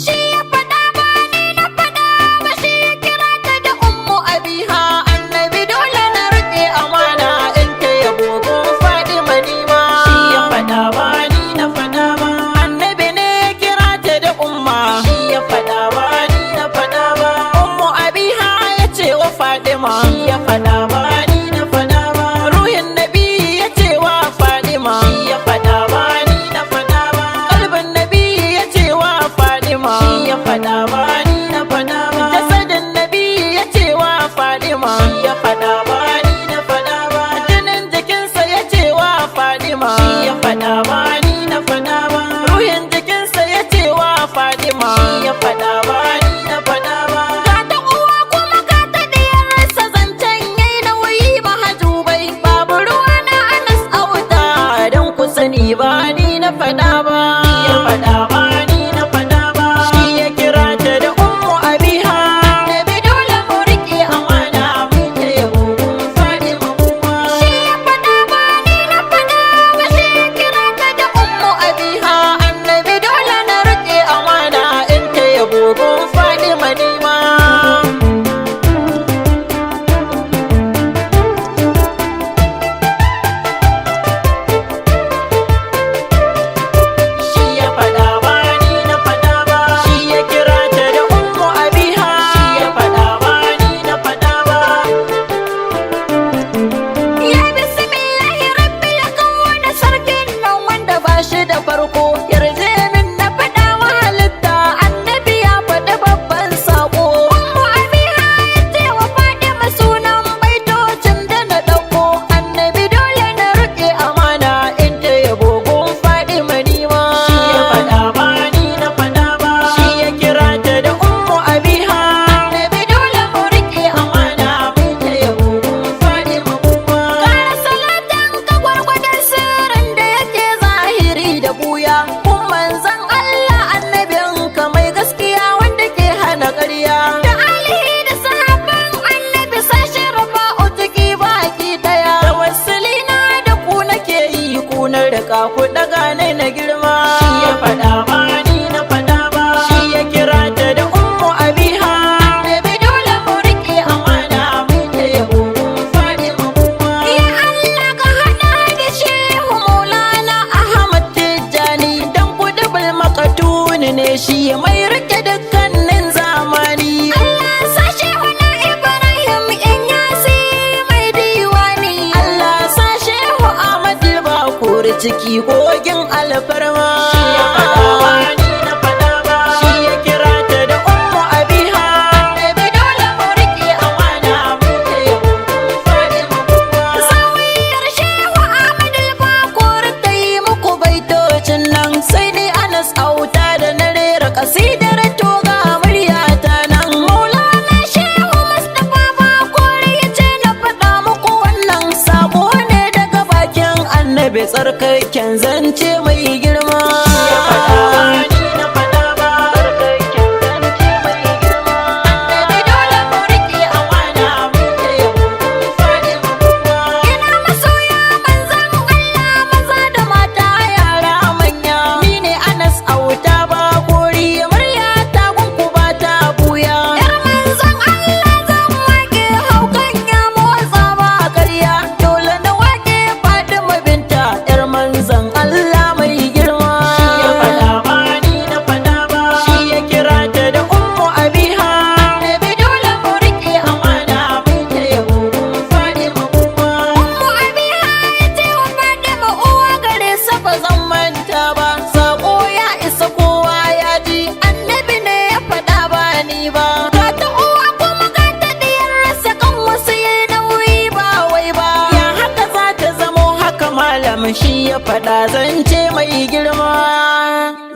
Shi ya faɗa ba ni na faɗa ba, shi ya kira ta da Ummu Abiha. Annabi dole na riƙe amana in ta yabo gun Fadima nima. Shi ya faɗa ba ni na faɗa ba. Annabi ne ya kira ta da umma. Shi ya faɗa ba ni na faɗa ba. Ummu Abiha ya ce wa Fadima. Shi ya faɗa ba ni na faɗa ba. Ruhin Nabi ya ce wa Fadima. Shi ya faɗa ba ni na faɗa ba. Kalbin Nabi ya ce wa Fadima. Shi ya faɗa ba ni na faɗa ba. Jasadin Nabi ya ce wa Fadima. Shi ya faɗa ba ni na faɗa ba. Jinin jikinsa ya ce wa Fadima. Shi ya faɗa ba ni na faɗa ba. Ruhin jikinsa ya ce wa Fadima. Shi ya faɗa ba ni na faɗa ba. Ga ta uwa kuma ga ta diyarsa, zancen yayi nauyi mahajubai. Babu ruwa na Anas Auta, don ku sani ba ni na faɗa ba. Shi ya faɗa ba ni na faɗa ba. Shi ya kira ta da Ummu Abiha. Annabi dole mu riƙe amana mu ta yabo gun Fadima kuma. Shi ya faɗa ba ni na faɗa ba, shi ya kira ta da Ummu Abiha. Annabi dole na riƙe amana in ta yabo gun Fadima nima. Shi ya faɗa ba ni na faɗa ba. Shi ya kira ta da Ummu Abiha. Shi ya faɗa ba ni na faɗa ba. Ya bismillahi rabbil kauna, sarkin nan wanda ba shi da farko. Yarje min na faɗa wa halitta, annabi ya faɗi babban sako. Ummu Abiha ya ce wa Fadima, sunan baitocin da na ɗauko. Annabi dole na riƙe amana in ta yabo gun Fadima nima. Shi ya faɗa ba ni na faɗa ba. Shi ya kira ta da Ummu Abiha. Annabi dole mu riƙe amana mu ta yabo gun Fadima kuma. Ƙara salatin ka gwargwadon sirrin da yake zahiri da buya. Kun manzan Allah annabin ka mai gaskiya wanda ke hana ƙarya. Da alihi da sahabban annabi sashen rafa'u ciki baki ɗaya. Da wasilina da ku nake yi, ku na riƙa ku ɗaga ni na girma. Shi ya faɗa ba ni na faɗa ba. Shi ya kira ta da Ummu Abiha. Annabi dole mu riƙe amana mu ta yabo gun Fadima kuma. Ya Allah ka haɗa da Shehu Maulana Ahmad Tijjani, dan kudubul makatuni ne shi mai rike dukkanin zamani. Allah sa Shehu na Ibrahim in yasi mai diwani. Allah sa Shehu Ahmad Bakuri ciki kogin alfarma. Shi ya faɗa ba ni na faɗa ba. Shi ya kira ta da Ummu Abiha. Annabi dole mu riƙe amana mu ta yabo gun Fadima kuma. Zawiyar Shehu Ahmad Bakur ta yi muku baitocin nan, sai dai Anas Auta da na rera kasidar toga muryata nan. Maulana Shehu Mustapha Bakur ya ce na faɗa muku wannan sabo ne daga bakin annabi, tsarkaken zance mai girma. Shi ya faɗa ba ni na faɗa ba. Tsarkaken zance mai girma. Annabi dole mu riƙe amana mu ta yabo gun Fadima kuma. Ina masoya manzan Allah maza da mata yara manya. Ni ne Anas Auta Bakori, murya ta gunku ba ta buya. Yar manzan Allah zan wake, haukan ya motsa ba ƙarya. Dole na wake Fatima binta yar manzan Allah mai girma. Shi ya faɗa ba ni na faɗa ba. Shi ya kira ta da Ummu Abiha. Annabi dole mu riƙe amana mu ta yabo gun Fadima kuma. Ummu Abiha ya ce wa Fadima uwa gare sa ba zan manta ba. Sako ya isa kowa ya ji, annabi ne ya faɗa ba ni ba. Ga ta uwa kuma ga ta diyarsa, kan wasu ya nauyi ba wai ba. Ya haka za ta zamo haka malam, shi ya faɗa zance mai girma.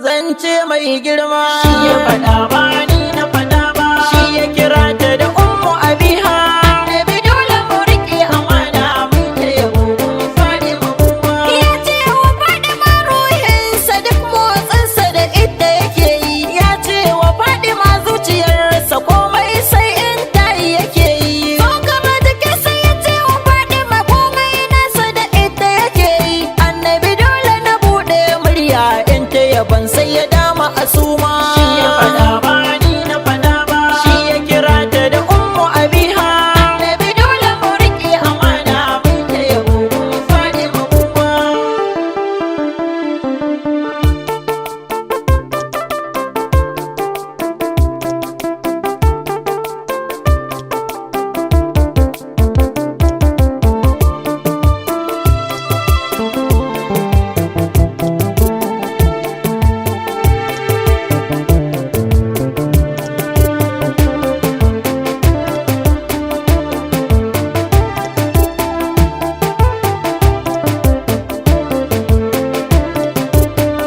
Zance mai girma. Shi ya faɗa ba ni na faɗa ba. Shi ya kira ta da Ummu Abiha. Annabi dole mu riƙe amana mu ta yabo gun Fadima kuma. Ya ce wa Fadima ruhinsa duk motsinsa da ita yake yi. Ya ce wa Fadima zuciyarsa komai sai in ta yi yake yi. Tsokar jikinsa ya ce wa Fadima komai nasa da ita yake yi. Annabi dole na buɗe murya in ta yaba. yabon sai ya dama asuma. Shi ya faɗa ba ni na faɗa ba. Shi ya kira ta da Ummu Abiha. Annabi dole mu riƙe Amana mun ta yabo gun Fadima uwa.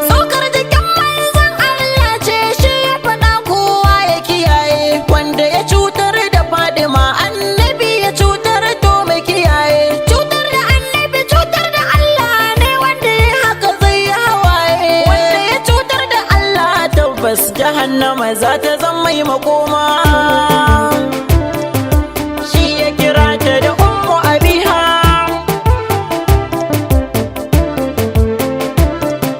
Tsokar jikin manzon Allah ce shi ya faɗa kowa ya kiyaye. Wanda ya cutar da Fadima annabi ya cutar, to mai kiyaye. Cutar da annabi cutar da Allah ne, wanda ya haka zai yi hawaye. Wanda ya cutar da Allah tabbas jahannama za ta zama mai makoma. Shi ya kira ta da Ummu Abiha.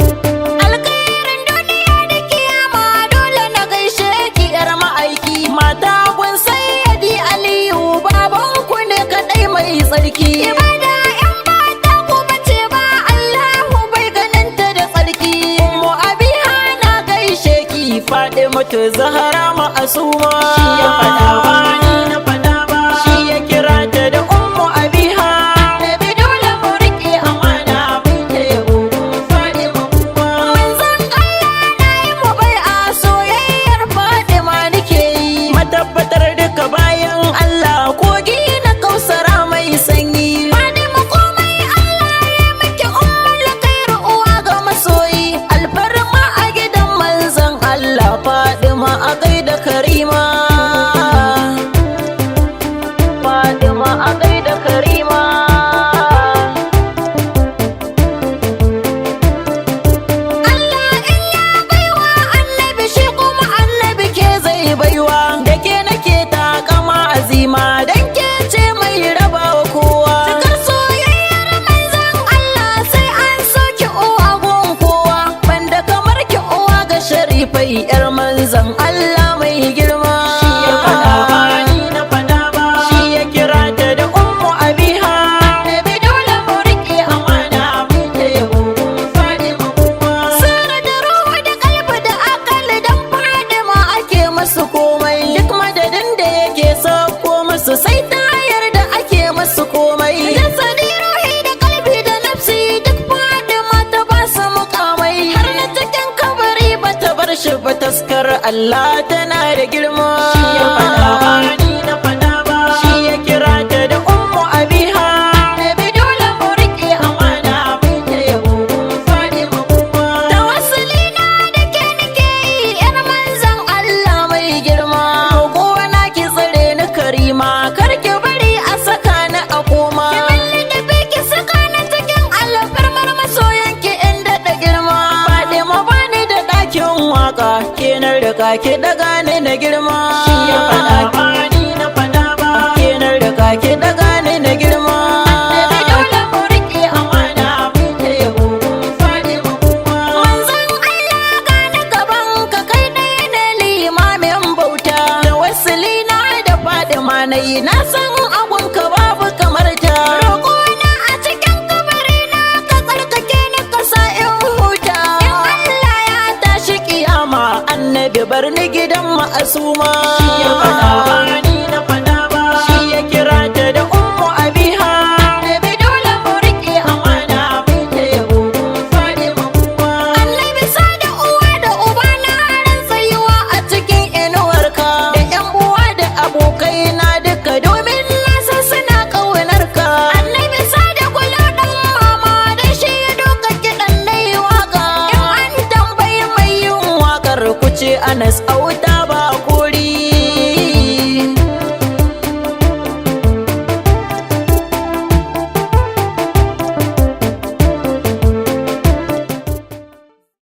Alkhairin duniya da kiyama dole na gaishe ki yar ma'aiki. Mata gun Sayyidi Aliyu baban ku ne kadai mai tsarki. Ibada Ibada in ba ta ku bace ba Allahu bai ganin ta da tsarki. Ummu Abiha na gaishe ki Fadimatu Zahra ma'asuma. Shi ya faɗa ba ni na faɗa ba. Shi ya kira ta da Ummu Abiha. Annabi dole mu riƙe Amana mun ta yabo gun Fadima uwa. Manzon Allah na yi mu bai'a soyayyar Fatima nake yi. Matabbatar duka bayan Allah kogi na kausara mai sanyi. Fatima komai Allah ya miki ummul khairu uwa ga masoyi. Alfarma a gidan manzon Allah Fadima a gaida Karima. Fadima a gaida Karima. Allah in ya baiwa annabi shi kuma annabi ke Zai baiwa da ke nake takama azima dan ke ce mai rabawa kowa. Cikar soyayyar manzon Allah sai an soki uwa gun kowa. Banda kamar ki uwa ga sharifai yar manzon Allah mai girma. Shi ya faɗa ba ni na faɗa ba. Shi ya kira ta da Ummu Abiha. Annabi dole mu riƙe Amana mun ta yabo gun Fadima uwa. Sirri da ruhu da kalbi da akali dan Fatima ake musu komai. Duk madadin da yake sauko musu sai ta yarda ake musu komai. Jasadi ruhi da kalbi da nafsi duk Fatima ta ba su mukamai. Har na cikin kabari ba Ta bar shi ba taskar Allah tana da girma. Shi ya faɗa ba ni na faɗa ba. Shi ya kira ta da Ummu Abiha. Annabi dole mu riƙe Amana mun ta yabo gun Fadima uwa. Tawassuli na da ke nake yi yar manzon Allah mai girma. Roƙo na ki tsare ni karima kar ki bari a saka ni a koma. Ki lulluɓe ki saka ni cikin alfarmar masoyanki in daɗa girma. Fadima bani da ɗakin waka ke na riga ki daga ni na girma. Shi ya faɗa ba ni na faɗa ba. Ke na riga ki daga ni na girma. Annabi dole mu riƙe Amana mun ta yabo gun Fadima uwa. Manzon Allah gani gaban ka kai ɗaya ne limamin bauta. Da wasili na da Fadima na yi na san abun ka babu kamar ta. Roƙo na a cikin kabari na ka tsarkake ni ka sa in huta. In Allah ya Tashi kiyama annabi bar ni gidan ma'asuma. Shi ya faɗa ba